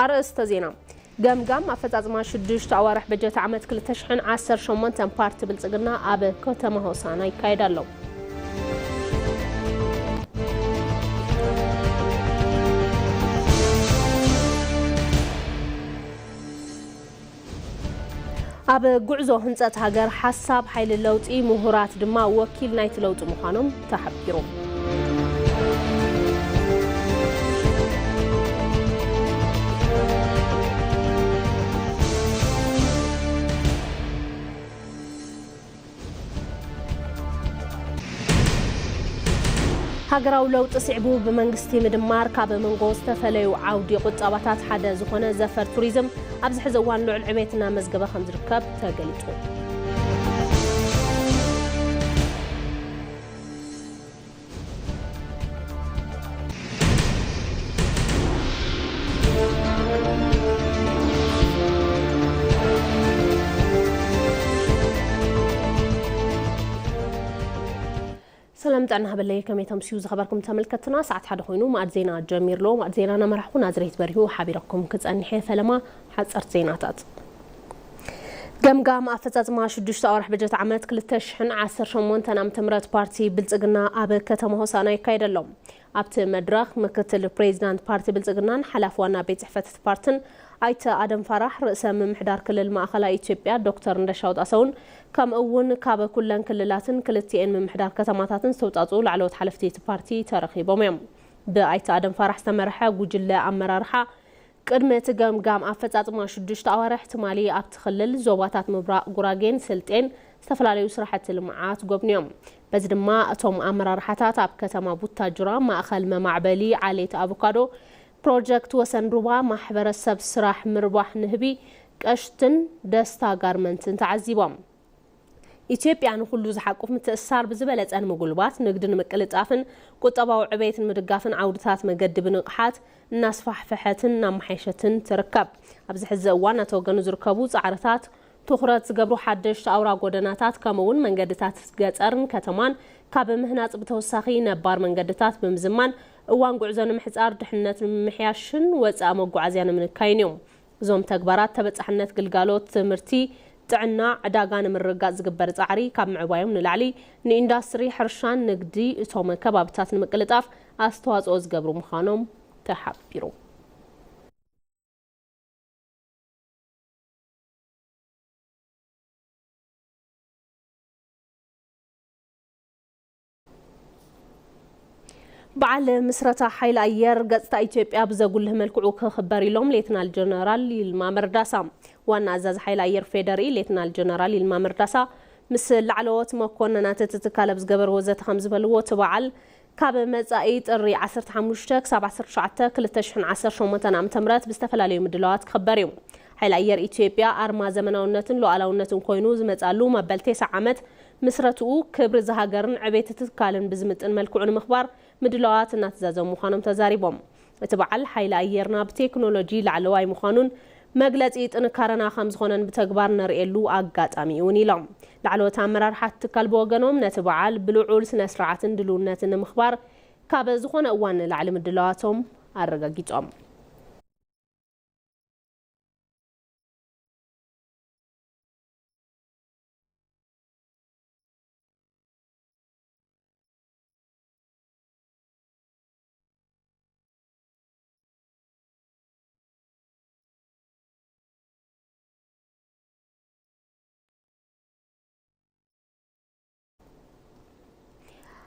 ኣርእስተ ዜና። ገምጋም ኣፈጻጽማ ሽዱሽተ ኣዋርሕ በጀት ዓመት ክልተ ሽሕን ዓሰርተ ሸሞንተን ፓርቲ ብልጽግና ኣብ ከተማ ሆሳና ይካየድ ኣሎ። ኣብ ጉዕዞ ህንጸት ሃገር ሓሳብ ሓይሊ ለውጢ፣ ምሁራት ድማ ወኪል ናይቲ ለውጢ ምዃኖም ተሓቢሩ። ሃገራዊ ለውጢ ስዒቡ ብመንግስቲ ምድማር ካብ መንጎ ዝተፈለዩ ዓውዲ ቁጠባታት ሓደ ዝኾነ ዘፈር ቱሪዝም ኣብዚ ሕዚ እዋን ልዑል ዕቤት እናመዝገበ ከም ዝርከብ ተገሊጹ። ሰላም ጥዕና ሃበለይ፣ ከመይ ተምስዩ ዝኸበርኩም ተመልከትና? ሰዓት ሓደ ኮይኑ መኣድ ዜና ጀሚርሎ። መኣድ ዜና እናመራሕኩ ናዝሬት በሪሁ ሓቢረኩም ክጸንሕ እየ። ፈለማ ሓጸርቲ ዜናታት። ገምጋም ኣፈጻጽማ ሽዱሽተ ኣዋርሕ በጀት ዓመት ክልተ ሽሕን ዓሰርተ ሸሞንተን ዓመተ ምህረት ፓርቲ ብልጽግና ኣብ ከተማ ሆሳና ይካየድ ኣሎ። ኣብቲ መድረኽ ምክትል ፕሬዚዳንት ፓርቲ ብልጽግናን ሓላፊ ዋና ቤት ጽሕፈት እቲ ፓርትን ኣይተ ኣደም ፋራሕ፣ ርእሰ ምምሕዳር ክልል ማእኸላይ ኢትዮጵያ ዶክተር እንደሻው ጣሰውን፣ ከምኡ እውን ካብ ኩለን ክልላትን ክልቲኤን ምምሕዳር ከተማታትን ዝተውጻጽኡ ላዕለዎት ሓለፍቲ እቲ ፓርቲ ተረኺቦም እዮም። ብኣይተ ኣደም ፋራሕ ዝተመርሐ ጉጅለ ኣመራርሓ ቅድሚ እቲ ገምጋም ኣፈጻጽማ ሽዱሽተ ኣዋርሕ ትማሊ ኣብቲ ክልል ዞባታት ምብራቕ ጉራጌን ስልጤን ዝተፈላለዩ ስራሕቲ ልምዓት ጎብንዮም። በዚ ድማ እቶም ኣመራርሓታት ኣብ ከተማ ቡታጅራ ማእኸል መማዕበሊ ዓሌት ኣቮካዶ፣ ፕሮጀክት ወሰን ሩባ፣ ማሕበረሰብ ስራሕ ምርባሕ ንህቢ፣ ቀሽትን ደስታ ጋርመንትን ተዓዚቦም። ኢትዮጵያ ንኹሉ ዝሓቁፍ ምትእስሳር ብዝበለጸ ንምጉልባት፣ ንግዲ ንምቅልጣፍን ቁጠባዊ ዕቤት ንምድጋፍን ዓውድታት መገዲ ብንቕሓት እናስፋሕፈሐትን እናመሓየሸትን ትርከብ። ኣብዚ ሕዚ እዋን እናተወገኑ ዝርከቡ ጻዕርታት ትኹረት ዝገብሩ ሓደሽቲ ኣውራ ጎደናታት፣ ከምኡ እውን መንገድታት ገጸርን ከተማን ካብ ምህናጽ ብተወሳኺ፣ ነባር መንገድታት ብምዝማን፣ እዋን ጉዕዞ ንምሕጻር፣ ድሕነት ንምምሕያሽን ወጻኢ መጓዓዝያ ንምንካይን እዮም። እዞም ተግባራት ተበጻሕነት ግልጋሎት ትምህርቲ፣ ጥዕና፣ ዕዳጋ ንምርግጋጽ ዝግበር ጻዕሪ ካብ ምዕባዮም ንላዕሊ፣ ንኢንዳስትሪ፣ ሕርሻን ንግዲ እቶም ከባብታት ንምቅልጣፍ ኣስተዋጽኦ ዝገብሩ ምዃኖም ተሓቢሩ። በዓል ምስረታ ሓይሊ ኣየር ገጽታ ኢትዮጵያ ብዘጉልህ መልክዑ ክኽበር ኢሎም ሌትናል ጀነራል ይልማ መርዳሳ። ዋና ኣዛዚ ሓይሊ ኣየር ፌደሪ ሌትናል ጀነራል ይልማ መርዳሳ ምስ ላዕለዎት መኮንናት እቲ ትካል ኣብ ዝገበርዎ ዘተ ከም ዝበልዎ፣ እቲ በዓል ካብ መጻኢ ጥሪ ዓሰርተ ሓሙሽተ ክሳብ ዓሰርተ ትሽዓተ ክልተ ሽሕን ዓሰርተ ሸሞንተን ዓመተ ምህረት ብዝተፈላለዩ ምድላዋት ክኽበር እዩ። ሓይሊ ኣየር ኢትዮጵያ ኣርማ ዘመናውነትን ሉዓላውነትን ኮይኑ ዝመጻሉ መበል ተስዓ ዓመት ምስረትኡ፣ ክብሪ እዚ ሃገርን ዕቤት እቲ ትካልን ብዝምጥን መልክዑ ንምኽባር ምድላዋት እናተዛዘሙ ምዃኖም ተዛሪቦም። እቲ በዓል፣ ሓይሊ ኣየርና ብቴክኖሎጂ ላዕለዋይ ምዃኑን መግለጺ ጥንካረና ከም ዝኾነን ብተግባር ነርእየሉ ኣጋጣሚ እውን ኢሎም። ላዕለዎት ኣመራርሓ እቲ ትካል ብወገኖም፣ ነቲ በዓል ብልዑል ስነ ስርዓትን ድልውነትን ንምኽባር ካብ ዝኾነ እዋን ንላዕሊ ምድላዋቶም ኣረጋጊጾም።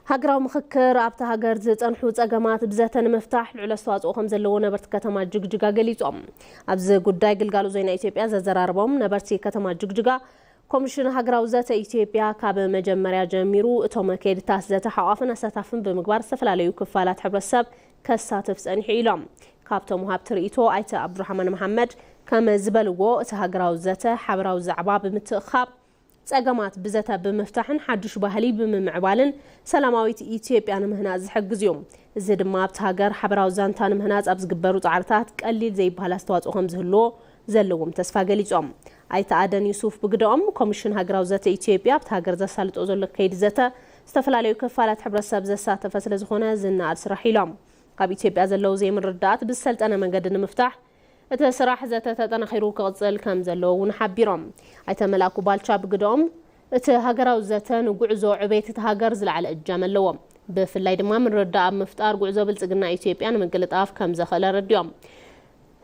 ሃገራዊ ምኽክር ኣብታ ሃገር ዝጸንሑ ጸገማት ብዘተ ንምፍታሕ ልዑል ኣስተዋጽኦ ከም ዘለዎ ነበርቲ ከተማ ጅግጅጋ ገሊጾም። ኣብዚ ጉዳይ ግልጋሎት ዜና ኢትዮጵያ ዘዘራረቦም ነበርቲ ከተማ ጅግጅጋ፣ ኮሚሽን ሃገራዊ ዘተ ኢትዮጵያ ካብ መጀመርያ ጀሚሩ እቶም ከይድታት ዘተ ሓቋፍን ኣሳታፍን ብምግባር ዝተፈላለዩ ክፋላት ሕብረተሰብ ከሳትፍ ጸኒሑ ኢሎም። ካብቶም ወሃብቲ ርእይቶ ኣይተ ኣብዱራህማን መሓመድ ከም ዝበልዎ፣ እቲ ሃገራዊ ዘተ ሓበራዊ ዛዕባ ብምትእኻብ፣ ጸገማት ብዘተ ብምፍታሕን ሓዱሽ ባህሊ ብምምዕባልን ሰላማዊት ኢትዮጵያ ንምህናጽ ዝሕግዝ እዩ። እዚ ድማ ኣብቲ ሃገር ሓበራዊ ዛንታ ንምህናጽ ኣብ ዝግበሩ ጻዕርታት ቀሊል ዘይበሃል ኣስተዋጽኦ ከም ዝህልዎ ዘለዎም ተስፋ ገሊጾም። ኣይተ ኣደን ዩሱፍ ብግደኦም፣ ኮሚሽን ሃገራዊ ዘተ ኢትዮጵያ ኣብቲ ሃገር ዘሳልጦ ዘሎ ከይዲ ዘተ ዝተፈላለዩ ክፋላት ሕብረተሰብ ዘሳተፈ ስለ ዝኾነ ዝነኣድ ስራሕ ኢሎም። ኣብ ኢትዮጵያ ዘለዉ ዘይምርድዳኣት ብዝሰልጠነ መንገዲ ንምፍታሕ እቲ ስራሕ ዘተ ተጠናኺሩ ክቕጽል ከም ዘለዎ እውን ሓቢሮም። ኣይተ መላኩ ባልቻ ብግደኦም፣ እቲ ሃገራዊ ዘተ ንጉዕዞ ዕቤት እታ ሃገር ዝለዓለ እጃም ኣለዎ። ብፍላይ ድማ ምርድዳእ ኣብ ምፍጣር ጉዕዞ ብልጽግና ኢትዮጵያ ንምቅልጣፍ ከም ዘኽእል ኣረዲኦም።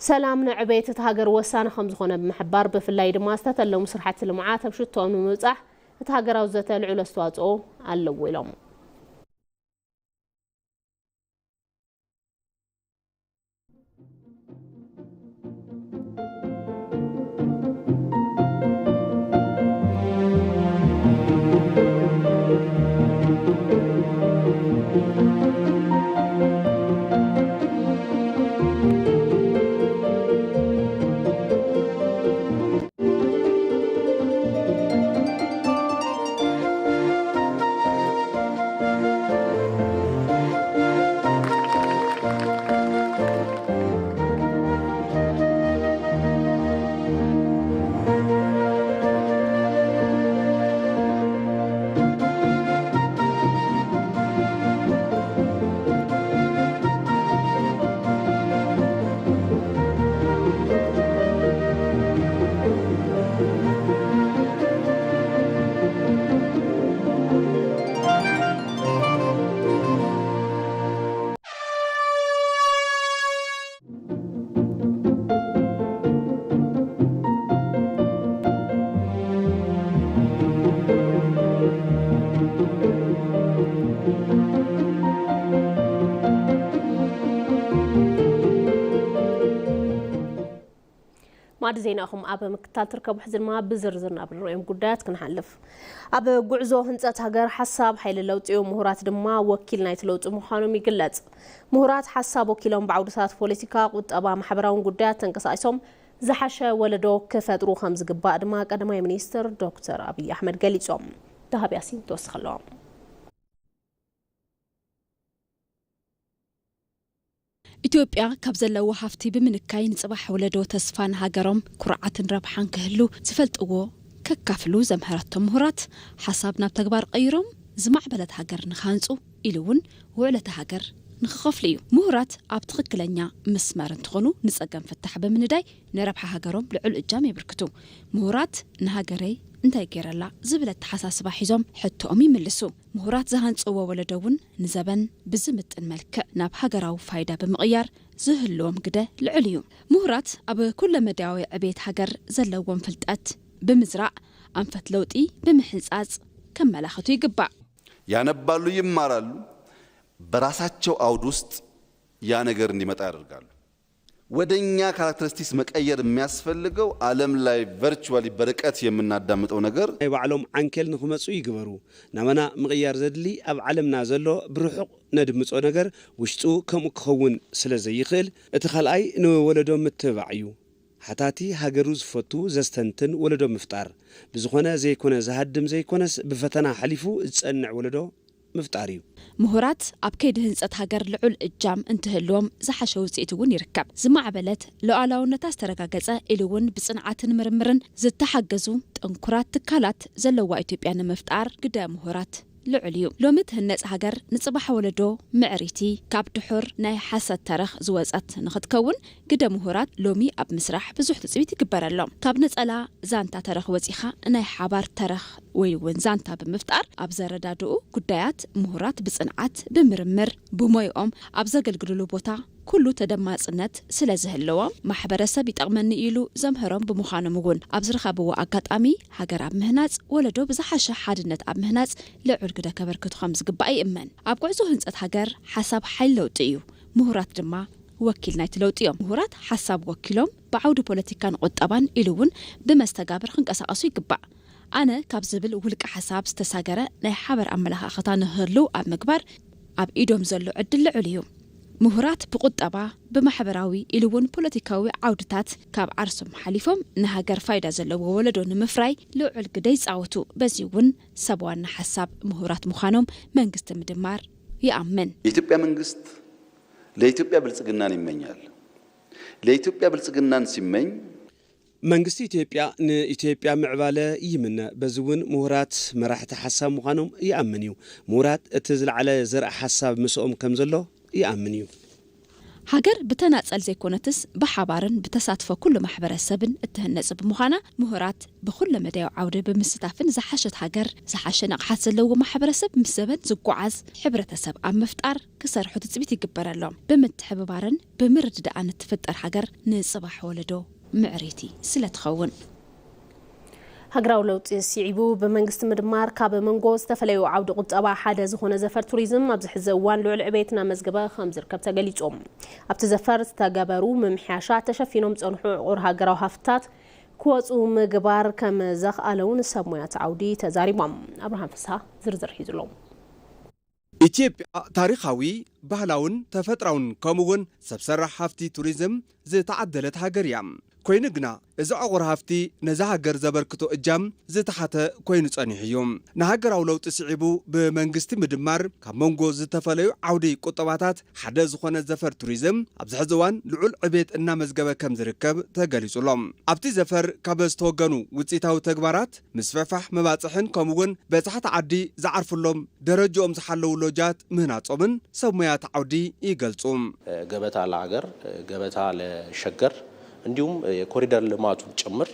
ሰላም ንዕቤት እታ ሃገር ወሳኒ ከም ዝኾነ ብምሕባር፣ ብፍላይ ድማ ዝተተለሙ ስራሕቲ ልምዓት ኣብ ሽቶኦም ንምብጻሕ እቲ ሃገራዊ ዘተ ልዑል ኣስተዋጽኦ ኣለዎ ኢሎም። ማዕዲ ዜናኹም ኣብ ምክትታል ትርከቡ። ሕዚ ድማ ብዝርዝር ናብ ንሪኦም ጉዳያት ክንሓልፍ። ኣብ ጉዕዞ ህንፀት ሃገር ሓሳብ ሓይሊ ለውጢ እዩ። ምሁራት ድማ ወኪል ናይቲ ለውጢ ምዃኖም ይግለጽ። ምሁራት ሓሳብ ወኪሎም ብዓውድታት ፖለቲካ፣ ቁጠባ፣ ማሕበራውን ጉዳያት ተንቀሳቒሶም ዝሓሸ ወለዶ ክፈጥሩ ከም ዝግባእ ድማ ቀዳማይ ሚኒስትር ዶክተር ኣብይ ኣሕመድ ገሊጾም። ደሃብ ያሲን ተወስኽ ኣለዎም። ኢትዮጵያ ካብ ዘለዎ ሃፍቲ ብምንካይ ንጽባሕ ወለዶ ተስፋ ንሃገሮም ኩርዓትን ረብሓን ክህሉ ዝፈልጥዎ ከካፍሉ ዘምሀረቶም ምሁራት ሓሳብ ናብ ተግባር ቀይሮም ዝማዕበለት ሃገር ንክሃንጹ ኢሉ እውን ውዕለቲ ሃገር ንክኸፍሉ እዩ። ምሁራት ኣብ ትኽክለኛ መስመር እንትኾኑ ንጸገም ፍታሕ ብምንዳይ ንረብሓ ሃገሮም ልዑል እጃም የብርክቱ። ምሁራት ንሃገረይ እንታይ ገይረላ ዝብል ኣተሓሳስባ ሒዞም ሕቶኦም ይምልሱ። ምሁራት ዝሃንጽዎ ወለዶ እውን ንዘበን ብዝምጥን መልክዕ ናብ ሃገራዊ ፋይዳ ብምቕያር ዝህልዎም ግደ ልዑል እዩ። ምሁራት ኣብ ኩለ መዳያዊ ዕቤት ሃገር ዘለዎም ፍልጠት ብምዝራእ ኣንፈት ለውጢ ብምሕንጻጽ ከመላኽቱ ይግባእ። ያነባሉ፣ ይማራሉ፣ በራሳቸው አውድ ውስጥ ያ ነገር እንዲመጣ ያደርጋሉ። ወደኛ ካራክተሪስቲክስ መቀየር የሚያስፈልገው ዓለም ላይ ቨርቹዋሊ በርቀት የምናዳምጠው ነገር ናይ ባዕሎም ዓንኬል ንኽመጹ ይግበሩ። ናባና ምቕያር ዘድሊ ኣብ ዓለምና ዘሎ ብርሑቕ ነድምጾ ነገር ውሽጡ ከምኡ ክኸውን ስለ ዘይኽእል፣ እቲ ካልኣይ ንወለዶ ምትብባዕ እዩ። ሓታቲ ሃገሩ ዝፈቱ ዘስተንትን ወለዶ ምፍጣር። ብዝኾነ ዘይኮነ ዝሃድም ዘይኮነስ ብፈተና ሓሊፉ ዝጸንዕ ወለዶ ምፍጣር እዩ። ምሁራት ኣብ ከይዲ ህንጸት ሃገር ልዑል እጃም እንትህልዎም ዝሓሸ ውጽኢት እውን ይርከብ። ዝማዕበለት ሉዓላውነታ ዝተረጋገጸ ኢሉ እውን ብጽንዓትን ምርምርን ዝተሓገዙ ጥንኩራት ትካላት ዘለዋ ኢትዮጵያ ንምፍጣር ግደ ምሁራት ልዑል እዩ። ሎሚ ትህነጽ ሃገር ንጽባሕ ወለዶ ምዕሪቲ ካብ ድሑር ናይ ሓሰት ተረኽ ዝወጸት ንኽትከውን ግደ ምሁራት ሎሚ ኣብ ምስራሕ ብዙሕ ትጽቢት ይግበረሎም። ካብ ነጸላ ዛንታ ተረኽ ወጺኻ ናይ ሓባር ተረኽ ወይ እውን ዛንታ ብምፍጣር ኣብ ዘረዳድኡ ጉዳያት ምሁራት ብጽንዓት፣ ብምርምር፣ ብሞይኦም ኣብ ዘገልግሉሉ ቦታ ኩሉ ተደማጽነት ስለ ዝህለዎም ማሕበረሰብ ይጠቕመኒ ኢሉ ዘምህሮም ብምዃኖም እውን ኣብ ዝረኸብዎ ኣጋጣሚ ሃገር ኣብ ምህናጽ፣ ወለዶ ብዝሓሸ ሓድነት ኣብ ምህናጽ ልዑል ግደ ከበርክቱ ከም ዝግባእ ይእመን። ኣብ ጉዕዞ ህንጸት ሃገር ሓሳብ ሓይሊ ለውጢ እዩ። ምሁራት ድማ ወኪል ናይቲ ለውጢ እዮም። ምሁራት ሓሳብ ወኪሎም ብዓውዲ ፖለቲካን ቁጠባን ኢሉ እውን ብመስተጋብር ክንቀሳቐሱ ይግባእ። ኣነ ካብ ዝብል ውልቀ ሓሳብ ዝተሳገረ ናይ ሓበር ኣመለኻኽታ ንክህልው ኣብ ምግባር ኣብ ኢዶም ዘሎ ዕድል ልዑል እዩ። ምሁራት ብቁጠባ፣ ብማሕበራዊ ኢሉ እውን ፖለቲካዊ ዓውድታት ካብ ዓርሶም ሓሊፎም ንሃገር ፋይዳ ዘለዎ ወለዶ ንምፍራይ ልዑል ግደ ይጻወቱ። በዚ እውን ሰብ ዋና ሓሳብ ምሁራት ምዃኖም መንግስቲ ምድማር ይኣምን። የኢትዮጵያ መንግስት ለኢትዮጵያ ብልጽግናን ይመኛል። ለኢትዮጵያ ብልጽግናን ሲመኝ መንግስቲ ኢትዮጵያ ንኢትዮጵያ ምዕባለ ይምነ። በዚ እውን ምሁራት መራሕቲ ሓሳብ ምዃኖም ይኣምን እዩ። ምሁራት እቲ ዝለዓለ ዘርኢ ሓሳብ ምስኦም ከም ዘሎ ይኣምን እዩ። ሃገር ብተናጸል ዘይኮነትስ ብሓባርን ብተሳትፎ ኩሉ ማሕበረሰብን እትህነጽ ብምዃና፣ ምሁራት ብኹለ መዳያዊ ዓውዲ ብምስታፍን ዝሓሸት ሃገር፣ ዝሓሸ ንቕሓት ዘለዎ ማሕበረሰብ ምስ ዘበን ዝጓዓዝ ሕብረተሰብ ኣብ ምፍጣር ክሰርሑ ትጽቢት ይግበረሎም። ብምትሕብባርን ብምርድዳእን እትፍጠር ሃገር ንጽባሕ ወለዶ ምዕሪቲ ስለ ትኸውን። ሃገራዊ ለውጢ ስዒቡ ብመንግስቲ ምድማር ካብ መንጎ ዝተፈለዩ ዓውዲ ቁጠባ ሓደ ዝኾነ ዘፈር ቱሪዝም ኣብዚ ሕዚ እዋን ልዑል ዕቤት እናመዝገበ ከም ዝርከብ ተገሊጹ። ኣብቲ ዘፈር ዝተገበሩ ምምሕያሻት ተሸፊኖም ዝጸንሑ ዕቑር ሃገራዊ ሃፍትታት ክወፁ ምግባር ከም ዘኽኣለ እውን ሰብ ሞያት ዓውዲ ተዛሪቦም። ኣብርሃም ፍስሃ ዝርዝር ሒዙ ኣሎ። ኢትዮጵያ ታሪኻዊ፣ ባህላውን ተፈጥራውን ከምኡውን ሰብ ሰራሕ ሃፍቲ ቱሪዝም ዝተዓደለት ሃገር እያ። ኮይኑ ግና እዚ ዕቑር ሃፍቲ ነዛ ሃገር ዘበርክቶ እጃም ዝተሓተ ኮይኑ ጸኒሑ እዩ። ንሃገራዊ ለውጢ ስዒቡ ብመንግስቲ ምድማር ካብ መንጎ ዝተፈለዩ ዓውዲ ቁጠባታት ሓደ ዝኾነ ዘፈር ቱሪዝም ኣብዚ ሕዚ እዋን ልዑል ዕቤት እናመዝገበ ከም ዝርከብ ተገሊጹ ኣሎ። ኣብቲ ዘፈር ካብ ዝተወገኑ ውፅኢታዊ ተግባራት ምስፍሕፋሕ መባፅሕን ከምኡውን በፃሕቲ ዓዲ ዝዓርፍሎም ደረጃኦም ዝሓለዉ ሎጃት ምህናፆምን ሰብ ሞያት ዓውዲ ይገልፁ። ገበታ ለሀገር፣ ገበታ ለሸገር እንዲሁም የኮሪደር ልማቱን ጭምር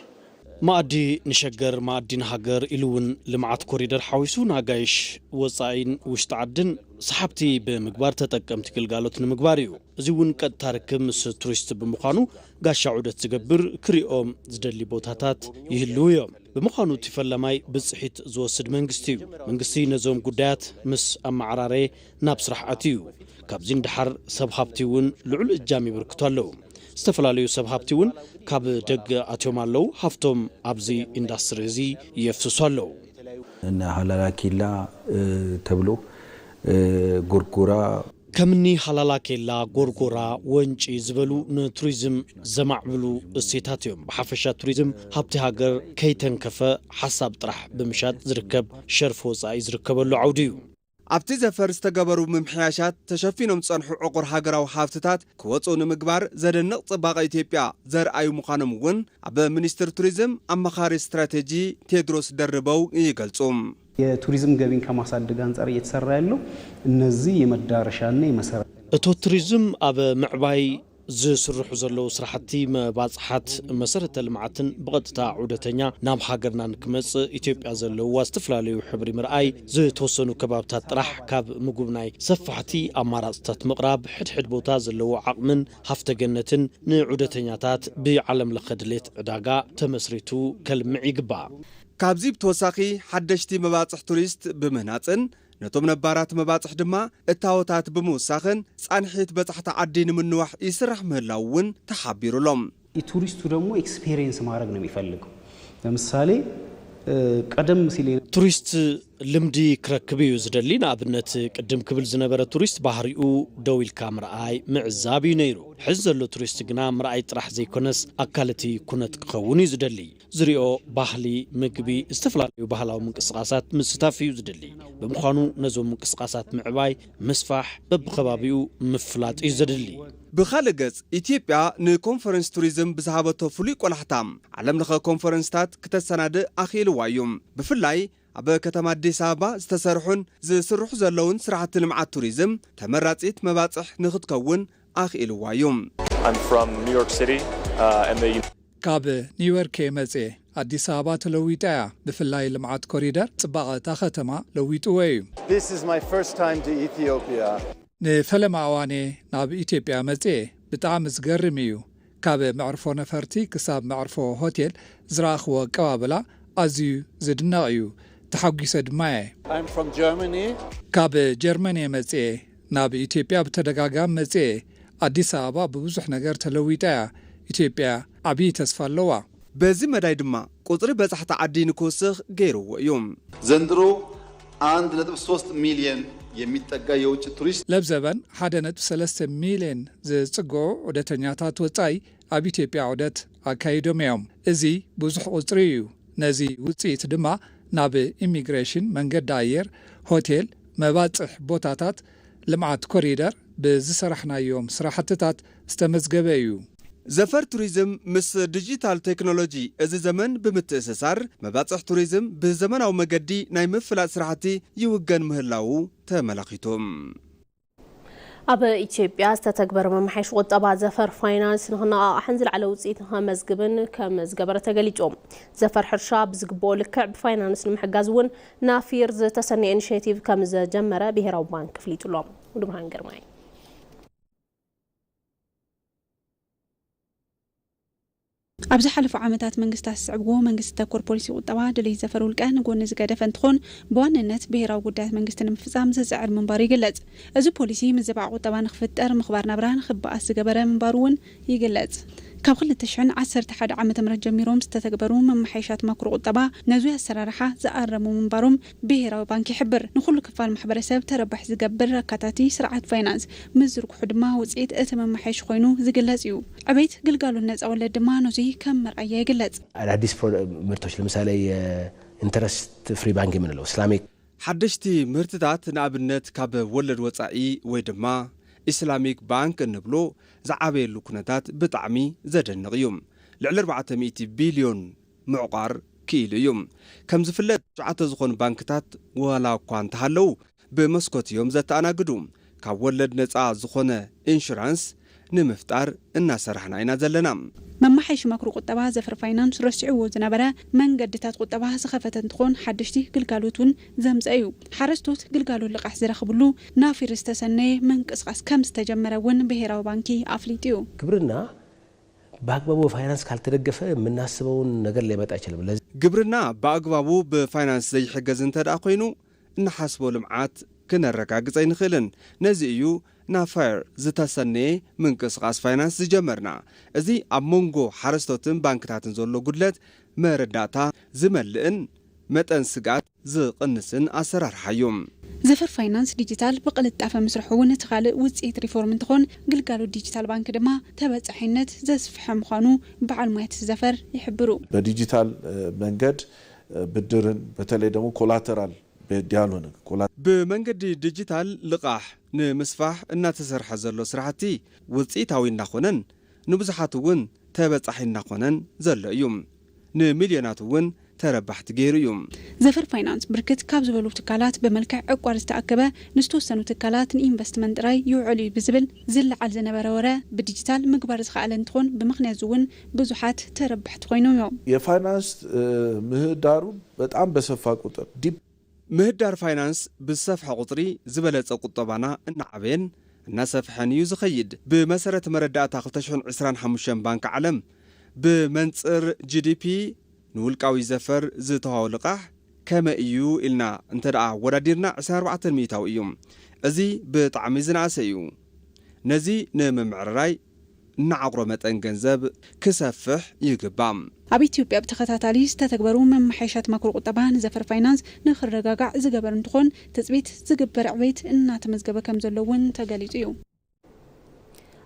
መኣዲ ንሸገር መኣዲ ንሃገር ኢሉ እውን ልምዓት ኮሪደር ሓዊሱ ንኣጋይሽ ወፃኢን ውሽጢ ዓድን ሰሓብቲ ብምግባር ተጠቀምቲ ግልጋሎት ንምግባር እዩ። እዚ እውን ቀጥታ ርክብ ምስ ቱሪስት ብምዃኑ ጋሻ ዑደት ዝገብር ክሪኦም ዝደሊ ቦታታት ይህልው እዮም። ብምዃኑ እቲ ፈላማይ ብፅሒት ዝወስድ መንግስቲ እዩ። መንግስቲ ነዞም ጉዳያት ምስ ኣመዓራረየ ናብ ስራሕ ኣትዩ እዩ። ካብዚ ንደሓር ሰብ ሃብቲ እውን ልዑል እጃም የበርክቱ ኣለዉ። ዝተፈላለዩ ሰብ ሃብቲ እውን ካብ ደገ ኣትዮም ኣለዉ፣ ሃፍቶም ኣብዚ ኢንዳስትሪ እዚ የፍስሱ ኣለዉ። እነ ሃላላ ኬላ ተብሎ፣ ጎርጎራ፣ ከምኒ ሃላላ ኬላ፣ ጎርጎራ፣ ወንጪ ዝበሉ ንቱሪዝም ዘማዕብሉ እሴታት እዮም። ብሓፈሻ ቱሪዝም ሃብቲ ሃገር ከይተንከፈ ሓሳብ ጥራሕ ብምሻጥ ዝርከብ ሸርፊ ወፃኢ ዝርከበሉ ዓውዲ እዩ። ኣብቲ ዘፈር ዝተገበሩ ምምሕያሻት ተሸፊኖም ዝጸንሑ ዕቑር ሃገራዊ ሃፍትታት ክወፁ ንምግባር ዘደንቕ ጽባቐ ኢትዮጵያ ዘርኣዩ ምዃኖም እውን ኣብ ሚኒስትር ቱሪዝም ኣማኻሪ ስትራቴጂ ቴድሮስ ደርበው ይገልጹ። የቱሪዝም ገቢን ከማሳደግ አንጻር እየተሰራ ያለው እነዚህ የመዳረሻና የመሰረተ እቶ ቱሪዝም ኣብ ምዕባይ ዝስርሑ ዘለዉ ስራሕቲ መባፅሓት መሰረተ ልምዓትን ብቐጥታ ዑደተኛ ናብ ሃገርና ንክመፅእ ኢትዮጵያ ዘለውዋ ዝተፈላለዩ ሕብሪ ምርኣይ ዝተወሰኑ ከባብታት ጥራሕ ካብ ምጉብናይ ሰፋሕቲ ኣማራፅታት ምቕራብ ሕድሕድ ቦታ ዘለዎ ዓቕምን ሃፍተገነትን ንዑደተኛታት ብዓለም ለኸ ድሌት ዕዳጋ ተመስሪቱ ከልምዕ ይግባእ። ካብዚ ብተወሳኺ ሓደሽቲ መባፅሕ ቱሪስት ብምህናፅን ነቶም ነባራት መባፅሕ ድማ እታወታት ብምውሳኽን ፃንሒት በፃሕቲ ዓዲ ንምንዋሕ ይስራሕ ምህላው እውን ተሓቢሩ ኣሎ። ቱሪስቱ ደግሞ experience ማድረግ ነው የሚፈልገው። ለምሳሌ ቀደም ሲል ቱሪስት ልምዲ ክረክብ እዩ ዝደሊ። ንኣብነት ቅድም ክብል ዝነበረ ቱሪስት ባህሪኡ ደው ኢልካ ምርኣይ ምዕዛብ እዩ ነይሩ። ሕዚ ዘሎ ቱሪስት ግና ምርኣይ ጥራሕ ዘይኮነስ ኣካል እቲ ኩነት ክኸውን እዩ ዝደሊ። ዝሪኦ ባህሊ፣ ምግቢ፣ ዝተፈላለዩ ባህላዊ ምንቅስቃሳት ምስታፍ እዩ ዝደሊ። ብምዃኑ ነዞም ምንቅስቃሳት ምዕባይ፣ ምስፋሕ፣ በብኸባቢኡ ምፍላጥ እዩ ዘድሊ። ብኻልእ ገጽ ኢትዮጵያ ንኮንፈረንስ ቱሪዝም ብዝሃበቶ ፍሉይ ቆላሕታ ዓለም ለኸ ኮንፈረንስታት ክተሰናድእ ኣኽኢልዋ እዩ። ብፍላይ ኣብ ከተማ ኣዲስ ኣበባ ዝተሰርሑን ዝስርሑ ዘለውን ስራሕቲ ልምዓት ቱሪዝም ተመራፂት መባፅሕ ንክትከውን ኣኽኢልዋ እዩ። ካብ ኒውዮርክ እየ መፅየ። ኣዲስ ኣበባ ተለዊጣ እያ። ብፍላይ ልምዓት ኮሪደር ፅባቐ እታ ከተማ ለዊጥዎ እዩ። ንፈለማ እዋን እየ ናብ ኢትዮጵያ መፅየ። ብጣዕሚ ዝገርም እዩ። ካብ መዕርፎ ነፈርቲ ክሳብ መዕርፎ ሆቴል ዝረኣኽዎ ኣቀባብላ ኣዝዩ ዝድነቕ እዩ። ተሓጒሰ ድማ እየ። ካብ ጀርመን እየ መፅየ። ናብ ኢትዮጵያ ብተደጋጋሚ መፅየ። ኣዲስ ኣበባ ብብዙሕ ነገር ተለዊጣ እያ። ኢትዮጵያ ዓብዪ ተስፋ ኣለዋ። በዚ መዳይ ድማ ቁፅሪ በፃሕቲ ዓዲ ንክውስኽ ገይርዎ እዩ። ዘንድሮ አንድ ነጥብ ሶስት ሚሊየን የሚጠጋ የውጭ ቱሪስት ለብዘበን ሓደ ነጥቢ ሰለስተ ሚሊየን ዝፅግዑ ዑደተኛታት ወፃኢ ኣብ ኢትዮጵያ ዑደት ኣካይዶም እዮም። እዚ ብዙሕ ቁፅሪ እዩ። ነዚ ውፅኢት ድማ ናብ ኢሚግሬሽን፣ መንገዲ ኣየር፣ ሆቴል፣ መባፅሕ ቦታታት፣ ልምዓት ኮሪደር ብዝሰራሕናዮም ስራሕትታት ዝተመዝገበ እዩ። ዘፈር ቱሪዝም ምስ ዲጂታል ቴክኖሎጂ እዚ ዘመን ብምትእስሳር መባፅሕ ቱሪዝም ብዘመናዊ መገዲ ናይ ምፍላጥ ስራሕቲ ይውገን ምህላዉ ተመላኺቱ። ኣብ ኢትዮጵያ ዝተተግበረ መመሓየሺ ቁጠባ ዘፈር ፋይናንስ ንክነቓቓሕን ዝለዓለ ውፅኢት ንከመዝግብን ከም ዝገበረ ተገሊፁ። ዘፈር ሕርሻ ብዝግብኦ ልክዕ ብፋይናንስ ንምሕጋዝ እውን ናፊር ዝተሰነየ ኢኒሽቲቭ ከም ዘጀመረ ብሄራዊ ባንክ ኣፍሊጡ ኣሎ። ሙሉ ብርሃን ግርማይ። ኣብ ዝሓለፉ ዓመታት መንግስታት ዝስዕብዎ መንግስቲ ተኮር ፖሊሲ ቁጠባ ድሌት ዘፈር ውልቀ ንጎኒ ዝገደፈ እንትኾን፣ ብዋንነት ብሄራዊ ጉዳያት መንግስቲ ንምፍፃም ዝፅዕር ምንባሩ ይግለፅ። እዚ ፖሊሲ ምዝባዕ ቁጠባ ንክፍጠር፣ ምኽባር ናብራ ንክበኣስ ዝገበረ ምንባሩ እውን ይግለፅ። ካብ ክልተ ሽሕን ዓሰርተ ሓደ ዓመተ ምህረት ጀሚሮም ዝተተግበሩ መመሓየሻት ማክሮ ቁጠባ ነዙይ ኣሰራርሓ ዝኣረሙ ምንባሮም ብሄራዊ ባንክ ይሕብር። ንኹሉ ክፋል ማሕበረሰብ ተረባሒ ዝገብር ኣካታቲ ስርዓት ፋይናንስ ምዝርግሑ ድማ ውፅኢት እቲ መመሓየሺ ኮይኑ ዝግለፅ እዩ። ዕቤት ግልጋሎት ነፃ ወለድ ድማ ነዙይ ከም መርኣያ ይግለፅ። አዳዲስ ምህርቶች ለምሳሌ የኢንተረስት ፍሪ ባንክ የምንለው ኢስላሚክ ሓደሽቲ ምህርትታት ንኣብነት ካብ ወለድ ወፃኢ ወይ ድማ ኢስላሚክ ባንክ እንብሎ ዝዓበየሉ ኩነታት ብጣዕሚ ዘደንቕ እዩ። ልዕሊ ኣርባዕተ ሚእቲ ቢልዮን ምዕቋር ክኢሉ እዩ። ከም ዝፍለጥ ትሽዓተ ዝኾኑ ባንክታት ዋላ እኳ እንተሃለዉ ብመስኮት እዮም ዘተኣናግዱ። ካብ ወለድ ነፃ ዝኾነ ኢንሹራንስ ንምፍጣር እናሰራሕና ኢና ዘለና። መማሓየሺ ማክሮ ቁጠባ ዘፈር ፋይናንስ ረሲዕዎ ዝነበረ መንገድታት ቁጠባ ዝኸፈተ እንትኾን ሓደሽቲ ግልጋሎት እውን ዘምፀ እዩ። ሓረስቶት ግልጋሎት ልቓሕ ዝረኽብሉ ናፊር ዝተሰነየ ምንቅስቃስ ከም ዝተጀመረ እውን ብሄራዊ ባንኪ ኣፍሊጡ እዩ። ግብርና በአግባቡ በፋይናንስ ካልተደገፈ የምናስበውን ነገር ሊያመጣ አይችልም። ለዚህ ግብርና ብኣግባቡ ብፋይናንስ ዘይሕገዝ እንተ ደኣ ኮይኑ እንሓስቦ ልምዓት ክነረጋግጽ ኣይንኽእልን። ነዚ እዩ ናፋየር ዝተሰነየ ምንቅስቓስ ፋይናንስ ዝጀመርና። እዚ ኣብ መንጎ ሓረስቶትን ባንክታትን ዘሎ ጉድለት መረዳእታ ዝመልእን መጠን ስግኣት ዝቕንስን ኣሰራርሓ እዩ። ዘፈር ፋይናንስ ዲጂታል ብቕልጣፈ ምስርሑ እውን እቲ ካልእ ውፅኢት ሪፎርም እንትኾን ግልጋሎት ዲጂታል ባንክ ድማ ተበፃሒነት ዘስፍሐ ምዃኑ በዓል ሞያት ዘፈር ይሕብሩ። በዲጂታል መንገድ ብድርን በተለይ ደግሞ ኮላተራል ቤት ያልሆነ ኮላ ብመንገዲ ዲጂታል ልቓሕ ንምስፋሕ እናተሰርሐ ዘሎ ስራሕቲ ውፅኢታዊ እናኾነን ንብዙሓት እውን ተበፃሒ እናኾነን ዘሎ እዩ። ንሚልዮናት እውን ተረባሕቲ ገይሩ እዩ። ዘፈር ፋይናንስ ብርክት ካብ ዝበሉ ትካላት ብመልክዕ ዕቋር ዝተኣከበ ንዝተወሰኑ ትካላት ንኢንቨስትመንት ጥራይ ይውዕል እዩ ብዝብል ዝለዓል ዝነበረ ወረ ብዲጂታል ምግባር ዝኸኣለ እንትኾን ብምኽንያት እውን ብዙሓት ተረባሕቲ ኮይኖም እዮም። የፋይናንስ ምህዳሩን በጣም በሰፋ ቁጥር ዲፕ ምህዳር ፋይናንስ ብዝሰፍሐ ቁፅሪ ዝበለፀ ቁጠባና እናዓበየን እናሰፍሐን እዩ ዝኸይድ። ብመሰረት መረዳእታ ክልተ ሽሕን ዕስራን ሓሙሽተን ባንክ ዓለም ብመንፅር ጂ ዲ ፒ ንውልቃዊ ዘፈር ዝተዋህቦ ልቓሕ ከመይ እዩ ኢልና እንተ ደኣ ኣወዳዲርና ዕስራን ኣርባዕተን ሚእታዊ እዩ። እዚ ብጣዕሚ ዝነኣሰ እዩ። ነዚ ንምምዕርራይ እንዓቕሮ መጠን ገንዘብ ክሰፍሕ ይግባእ። ኣብ ኢትዮጵያ ብተኸታታሊ ዝተተግበሩ መመሓየሻት ማክሮ ቁጠባ ንዘፈር ፋይናንስ ንክረጋጋዕ ዝገበር እንትኾን ትፅቢት ዝግበር ዕቤት እናተመዝገበ ከም ዘሎ እውን ተገሊፁ እዩ።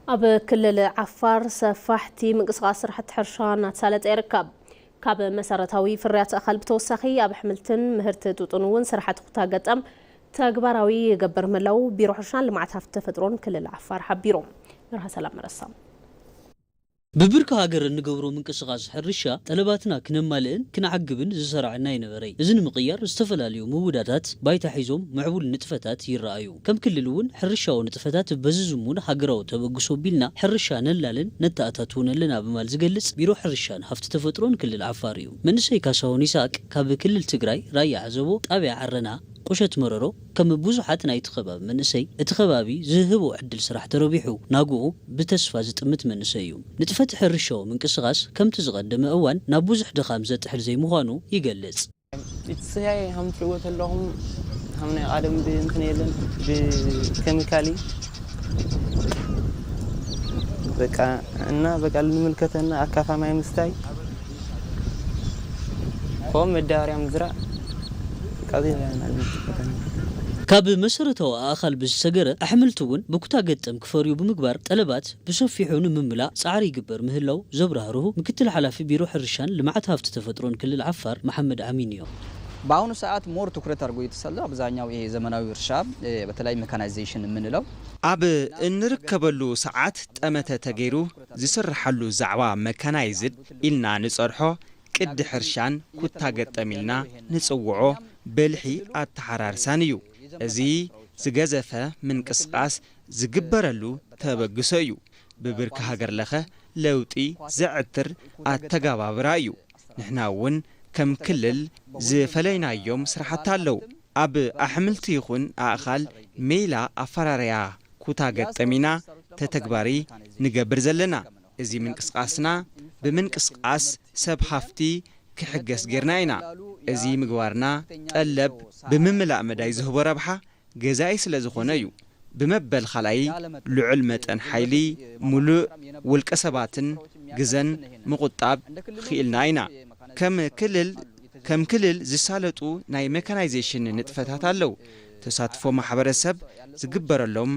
ኣብ ክልል ዓፋር ሰፋሕቲ ምንቅስቃስ ስራሕቲ ሕርሻ እናተሳለጠ ይርከብ። ካብ መሰረታዊ ፍርያት ኣእኻል ብተወሳኺ ኣብ ኣሕምልትን ምህርቲ ጡጥን እውን ስራሕቲ ኩታ ገጠም ተግባራዊ ይገብር ምህላው ቢሮ ሕርሻን ልምዓት ሃፍቲ ተፈጥሮን ክልል ዓፋር ሓቢሩ። መርሃ ሰላም መረሳ። ብብርኪ ሃገር እንገብሮ ምንቅስቓስ ሕርሻ ጠለባትና ክነማልእን ክንዓግብን ዝሰርዐና ይነበረ። እዚ ንምቕያር ዝተፈላለዩ ምውዳታት ባይታ ሒዞም ምዕቡል ንጥፈታት ይረኣዩ። ከም ክልል እውን ሕርሻዊ ንጥፈታት በዚ ዝሙን ሃገራዊ ተበግሶ ቢልና ሕርሻ ነላልን ነተኣታትውን ኣለና ብማል ዝገልጽ ቢሮ ሕርሻን ሃፍቲ ተፈጥሮን ክልል ዓፋር እዩ። መንእሰይ ካሳሁን ይስሐቅ ካብ ክልል ትግራይ ራያ ዓዘቦ ጣብያ ዓረና ቁሸት መረሮ ከም ብዙሓት ናይቲ ከባቢ መንእሰይ እቲ ከባቢ ዝህቦ ዕድል ስራሕ ተረቢሑ ናግኡ ብተስፋ ዝጥምት መንእሰይ እዩ። ንጥፈት ሕርሻዊ ምንቅስቓስ ከምቲ ዝቐደመ እዋን ናብ ብዙሕ ድኻም ዘጥሕል ዘይምዃኑ ይገልጽ። እቲ ስያይ ሃምትዎ ተለኹም ሃምናይ ቃደም ብእንትን የለን ብኬሚካሊ በቃ እና በቃ ልንምልከተና ኣካፋ ማይ ምስታይ ከም መዳበርያ ምዝራእ ካብ መሰረታዊ ኣእኻል ብዝሰገረ ኣሕምልቲ እውን ብኩታ ገጠም ክፈርዩ ብምግባር ጠለባት ብሰፊሑ ንምምላእ ፃዕሪ ይግበር ምህላው ዘብራህርሁ ምክትል ሓላፊ ቢሮ ሕርሻን ልምዓት ሃፍቲ ተፈጥሮን ክልል ዓፋር መሓመድ ኣሚን እዮም። በአሁኑ ሰዓት more ትኩረት አድርጎ እየተሰራ አብዛኛው ይሄ ዘመናዊ እርሻ በተለይ ሜካናይዜሽን የምንለው ኣብ እንርከበሉ ሰዓት ጠመተ ተገይሩ ዝስርሓሉ ዛዕባ መካናይዝድ ኢልና ንጸርሖ ቅዲ ሕርሻን ኩታ ገጠም ኢልና ንጽውዖ በልሒ ኣተሓራርሳን እዩ። እዚ ዝገዘፈ ምንቅስቃስ ዝግበረሉ ተበግሶ እዩ። ብብርኪ ሃገር ለኸ ለውጢ ዘዕትር ኣተገባብራ እዩ። ንሕና እውን ከም ክልል ዝፈለይናዮም ስራሕቲ ኣለዉ። ኣብ ኣሕምልቲ ይኹን ኣእኻል ሜላ ኣፈራርያ ኩታ ገጠም ኢና ተተግባሪ ንገብር ዘለና። እዚ ምንቅስቃስና ብምንቅስቃስ ሰብ ሃፍቲ ክሕገስ ጌርና ኢና። እዚ ምግባርና ጠለብ ብምምላእ መዳይ ዝህቦ ረብሓ ገዛኢ ስለ ዝኾነ እዩ። ብመበል ካልኣይ ልዑል መጠን ሓይሊ፣ ሙሉእ ውልቀ ሰባትን ግዘን ምቑጣብ ኽኢልና ኢና። ከም ክልል ከም ክልል ዝሳለጡ ናይ መካናይዜሽን ንጥፈታት ኣለዉ። ተሳትፎ ማሕበረሰብ ዝግበረሎም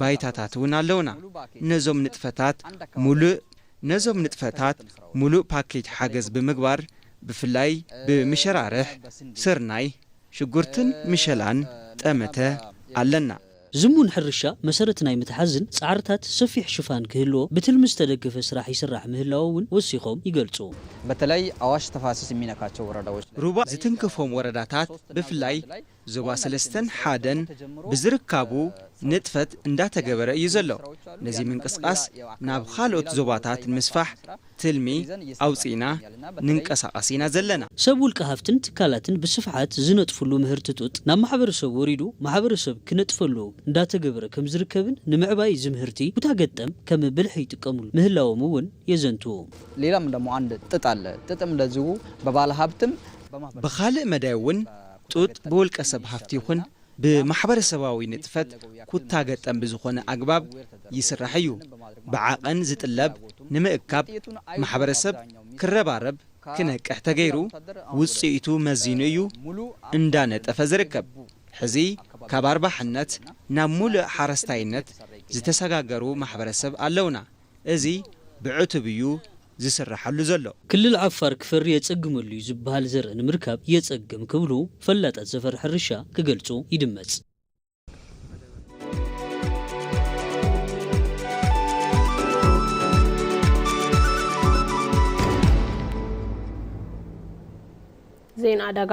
ባይታታት እውን ኣለውና። ነዞም ንጥፈታት ሙሉእ ነዞም ንጥፈታት ሙሉእ ፓኬጅ ሓገዝ ብምግባር ብፍላይ ብመሸራርሕ ስርናይ፣ ሽጉርትን ምሸላን ጠመተ ኣለና። ዝሙን ሕርሻ መሰረት ናይ ምትሓዝን ጻዕርታት ሰፊሕ ሽፋን ክህልዎ ብትልሚ ዝተደገፈ ስራሕ ይስራሕ ምህላው እውን ወሲኾም ይገልጹ። በተለይ አዋሽ ተፋሰስ የሚነካቸው ወረዳዎች ላይ ሩባ ዝትንክፎም ወረዳታት ብፍላይ ዞባ ሰለስተን ሓደን ብዝርካቡ ንጥፈት እንዳተገበረ እዩ ዘሎ። ነዚ ምንቅስቃስ ናብ ካልኦት ዞባታት ንምስፋሕ ትልሚ ኣውፂእና ንንቀሳቐስ ኢና ዘለና። ሰብ ውልቀ ሃፍትን ትካላትን ብስፍሓት ዝነጥፍሉ ምህርቲ ጡጥ ናብ ማሕበረሰብ ወሪዱ ማሕበረሰብ ክነጥፈሉ እንዳተገበረ ከም ዝርከብን ንምዕባይ እዚ ምህርቲ ኩታ ገጠም ከም ብልሒ ይጥቀሙሉ ምህላዎም እውን የዘንቱ። ሌላም ደግሞ አንድ ጥጥ አለ። ጥጥም እንደዚሁ በባለ ሀብትም ብኻልእ መዳይ እውን ጡጥ ብውልቀ ሰብ ሃፍቲ ይኹን ብማሕበረሰባዊ ንጥፈት ኩታ ገጠም ብዝኾነ ኣግባብ ይስራሕ እዩ። ብዓቐን ዝጥለብ ንምእካብ ማሕበረሰብ ክረባረብ ክነቅሕ ተገይሩ ውፅኢቱ መዚኑ እዩ እንዳነጠፈ ዝርከብ። ሕዚ ካብ ኣርባሕነት ናብ ሙሉእ ሓረስታይነት ዝተሰጋገሩ ማሕበረሰብ ኣለውና። እዚ ብዕቱብ እዩ ዝስረሓሉ ዘሎ። ክልል ዓፋር ክፈሪ የጸግመሉ እዩ ዝበሃል ዘርኢ ንምርካብ የጸግም ክብሉ ፈላጣት ዘፈር ሕርሻ ክገልጹ ይድመጽ። ዜና ዕዳጋ።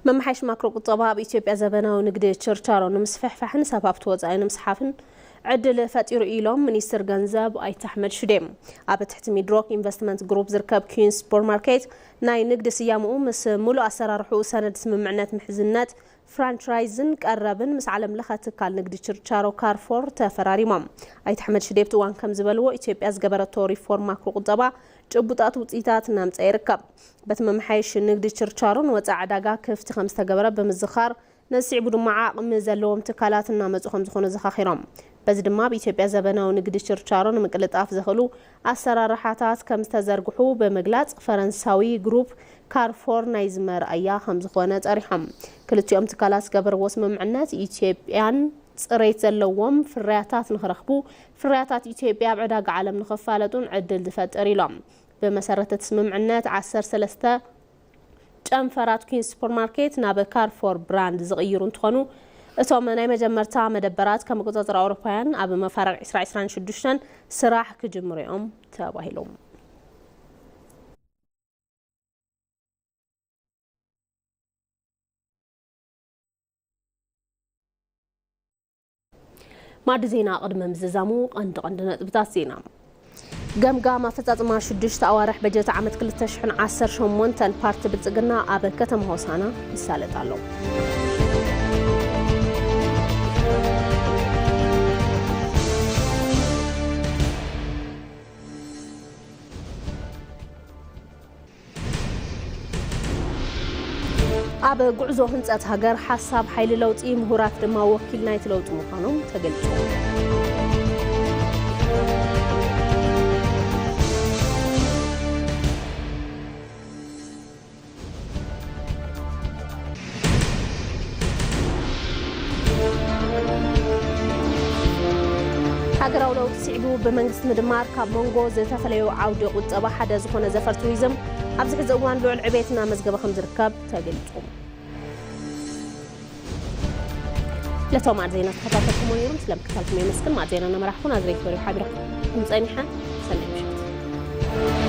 መምሓይሽ ማክሮ ቁጠባ ኣብ ኢትዮጵያ ዘበናዊ ንግዲ ችርቻሮ ንምስፍሕፋሕን ሰብ ሃፍቲ ወፃኢ ንምስሓፍን ዕድል ፈጢሩ ኢሎም ሚኒስትር ገንዘብ ኣይተ ኣሕመድ ሽዴ። ኣብ ትሕቲ ሚድሮክ ኢንቨስትመንት ግሩፕ ዝርከብ ኩዊንስ ሱፐርማርኬት ናይ ንግዲ ስያምኡ ምስ ሙሉእ ኣሰራርሕኡ ሰነድ ስምምዕነት ምሕዝነት ፍራንቻይዝን ቀረብን ምስ ዓለም ለኸ ትካል ንግዲ ችርቻሮ ካርፎር ተፈራሪሞም። ኣይተ ኣሕመድ ሽዴ ኣብቲ እዋን ከም ዝበልዎ ኢትዮጵያ ዝገበረቶ ሪፎርም ማክሮ ቁጠባ ጭቡጣት ውፅኢታት እናምፀአ ይርከብ። በቲ መመሓየሺ ንግዲ ችርቻሮ ንወፃኢ ዕዳጋ ክፍቲ ከም ዝተገበረ ብምዝኻር ነዚ ስዒቡ ድማ ዓቕሚ ዘለዎም ትካላት እናመፁ ከም ዝኾኑ ዘኻኺሮም። በዚ ድማ ኣብ ኢትዮጵያ ዘበናዊ ንግዲ ችርቻሮ ንምቅልጣፍ ዘኽእሉ ኣሰራርሓታት ከም ዝተዘርግሑ ብምግላፅ ፈረንሳዊ ግሩፕ ካርፎር ናይዚ መርኣያ ከም ዝኾነ ፀሪሖም። ክልቲኦም ትካላት ዝገበርዎ ስምምዕነት ኢትዮጵያን ፅሬት ዘለዎም ፍርያታት ንኽረኽቡ ፍርያታት ኢትዮጵያ ኣብ ዕዳጋ ዓለም ንኽፋለጡን ዕድል ዝፈጥር ኢሎም። ብመሰረት እቲ ስምምዕነት ዓሰርተ ሰለስተ ጨንፈራት ኩዊንስ ሱፐርማርኬት ናብ ካርፎር ብራንድ ዝቕይሩ እንትኾኑ እቶም ናይ መጀመርታ መደበራት ከም ኣቆፃፅራ ኣውሮፓውያን ኣብ መፋርቕ ዕስራ ዕስራን ሽዱሽተን ስራሕ ክጅምሩ እዮም ተባሂሎም። ማዕዲ ዜና ቅድሚ ምዝዛሙ ቀንዲ ቀንዲ ነጥብታት ዜና። ገምጋም ኣፈፃፅማ ሽዱሽተ ኣዋርሕ በጀት ዓመት ክልተ ሽሕን ዓሰርተ ሸሞንተን ፓርቲ ብልፅግና ኣብ ከተማ ሆሳና ይሳለጥ ኣሎ። ኣብ ጉዕዞ ህንፀት ሃገር ሓሳብ ሓይሊ ለውጢ፣ ምሁራት ድማ ወኪል ናይቲ ለውጢ ምዃኖም ተገሊፁ። ሃገራዊ ለውጢ ስዒቡ ብመንግስቲ ምድማር ካብ መንጎ ዝተፈለዩ ዓውዲ ቁጠባ ሓደ ዝኾነ ዘፈር ቱሪዝም ኣብዚ ሕዚ እዋን ልዑል ዕቤት እናመዝገበ ከም ዝርከብ ተገሊጹ። ለቶም ማዕድ ዜና ተኸታተልኩሞ ነይሩም። ስለ ምክታልኩም የመስግን። ማዕድ ዜና እናመራሕኩ ናዝሬት ወሪሁ ሓቢረኩም ጸኒሐ። ሰናይ ምሽት።